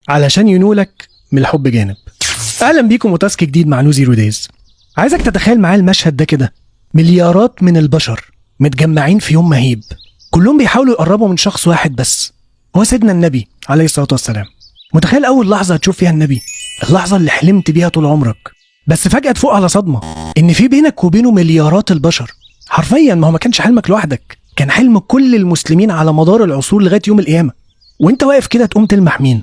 علشان ينولك من الحب جانب. اهلا بيكم و task جديد مع No Zero Days. عايزك تتخيل معايا المشهد ده كده، مليارات من البشر متجمعين في يوم مهيب، كلهم بيحاولوا يقربوا من شخص واحد بس، هو سيدنا النبي عليه الصلاة والسلام. متخيل أول لحظة هتشوف فيها النبي، اللحظة اللي حلمت بيها طول عمرك، بس فجأة تفوق على صدمة إن في بينك وبينه مليارات البشر. حرفيا ما هو ما كانش حلمك لوحدك، كان حلم كل المسلمين على مدار العصور لغاية يوم القيامة. وانت واقف كده تقوم تلمح مين؟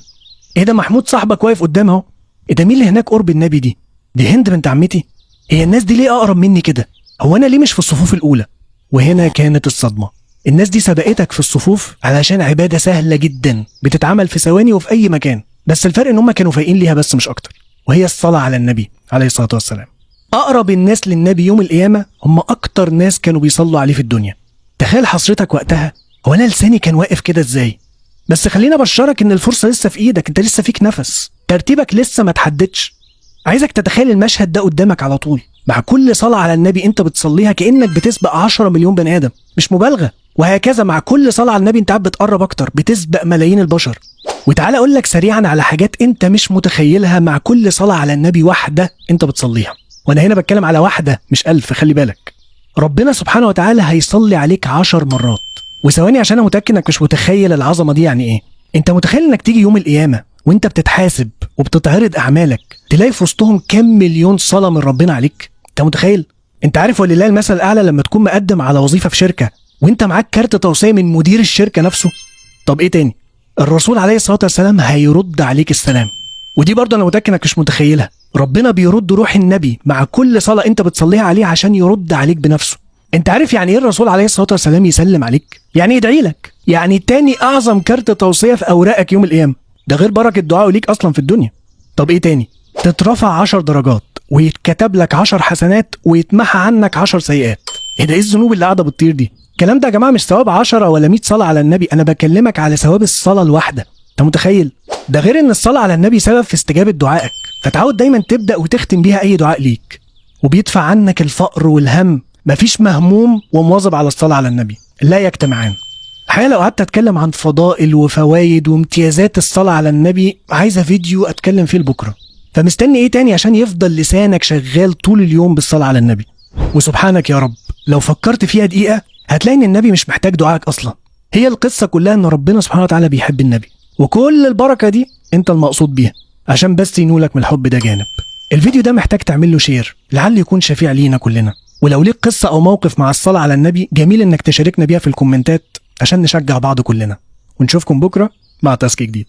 ايه ده، محمود صاحبك واقف قدام اهو. ايه ده، مين اللي هناك قرب النبي دي؟ دي هند بنت عمتي. هي الناس دي ليه اقرب مني كده؟ هو انا ليه مش في الصفوف الاولى؟ وهنا كانت الصدمة، الناس دي سبقتك في الصفوف علشان عبادة سهلة جدا بتتعمل في ثواني وفي أي مكان، بس الفرق إن هم كانوا فايقين ليها بس مش أكتر، وهي الصلاة على النبي عليه الصلاة والسلام. أقرب الناس للنبي يوم القيامة هم أكتر ناس كانوا بيصلوا عليه في الدنيا. تخيل حسرتك وقتها، هو أنا لساني كان واقف كده إزاي؟ بس خلينا أبشرك إن الفرصة لسه في إيدك، أنت لسه فيك نفس، ترتيبك لسه ما تحددش. عايزك تتخيل المشهد ده قدامك على طول، مع كل صلاة على النبي أنت بتصليها كأنك بتسبق 10 مليون بني آدم، مش مبالغة. وهكذا مع كل صلاة على النبي انت قاعد بتقرب اكتر، بتسبق ملايين البشر. وتعالى اقول لك سريعا على حاجات انت مش متخيلها مع كل صلاة على النبي واحدة انت بتصليها، وانا هنا بتكلم على واحدة مش 1000، خلي بالك. ربنا سبحانه وتعالى هيصلي عليك 10 مرات. وثواني عشان انا متأكد انك مش متخيل العظمة دي يعني ايه. انت متخيل انك تيجي يوم القيامة وانت بتتحاسب وبتتعرض اعمالك تلاقي في وسطهم كام مليون صلاة من ربنا عليك؟ انت متخيل؟ انت عارف ولله المثل الاعلى لما تكون مقدم على وظيفة في شركة وانت معاك كارت توصية من مدير الشركة نفسه. طب ايه تاني؟ الرسول عليه الصلاة والسلام هيرد عليك السلام، ودي برضه انا متأكد انك مش متخيلها. ربنا بيرد روح النبي مع كل صلاة انت بتصليها عليه عشان يرد عليك بنفسه. انت عارف يعني ايه الرسول عليه الصلاة والسلام يسلم عليك؟ يعني يدعي لك، يعني تاني اعظم كارت توصية في اوراقك يوم القيامة، ده غير بركة دعائه ليك اصلا في الدنيا. طب ايه تاني؟ تترفع 10 درجات ويتكتب لك 10 حسنات ويتمحى عنك 10 سيئات. ايه ده، ايه الذنوب اللي قاعدة بتطير دي؟ الكلام ده يا جماعة مش ثواب 10 ولا 100 صلاة على النبي، انا بكلمك على ثواب الصلاة الواحدة. انت متخيل؟ ده غير ان الصلاة على النبي سبب في استجابة دعائك، فتعود دايما تبدا وتختم بيها اي دعاء ليك، وبيدفع عنك الفقر والهم. مفيش مهموم ومواظب على الصلاة على النبي لا يجتمعان. الحقيقة لو قعدت اتكلم عن فضائل وفوائد وامتيازات الصلاة على النبي عايزه فيديو اتكلم فيه لبكرة. فمستني ايه تاني عشان يفضل لسانك شغال طول اليوم بالصلاة على النبي؟ وسبحانك يا رب، لو فكرت فيها دقيقة هتلاقي ان النبي مش محتاج دعائك اصلا. هي القصة كلها ان ربنا سبحانه وتعالى بيحب النبي، وكل البركة دي انت المقصود بيها عشان بس ينولك من الحب ده جانب. الفيديو ده محتاج تعمل له share لعل يكون شفيع لينا كلنا. ولو ليك قصة او موقف مع الصلاة على النبي جميل انك تشاركنا بيها في الكومنتات عشان نشجع بعض كلنا. ونشوفكم بكرة مع task جديد.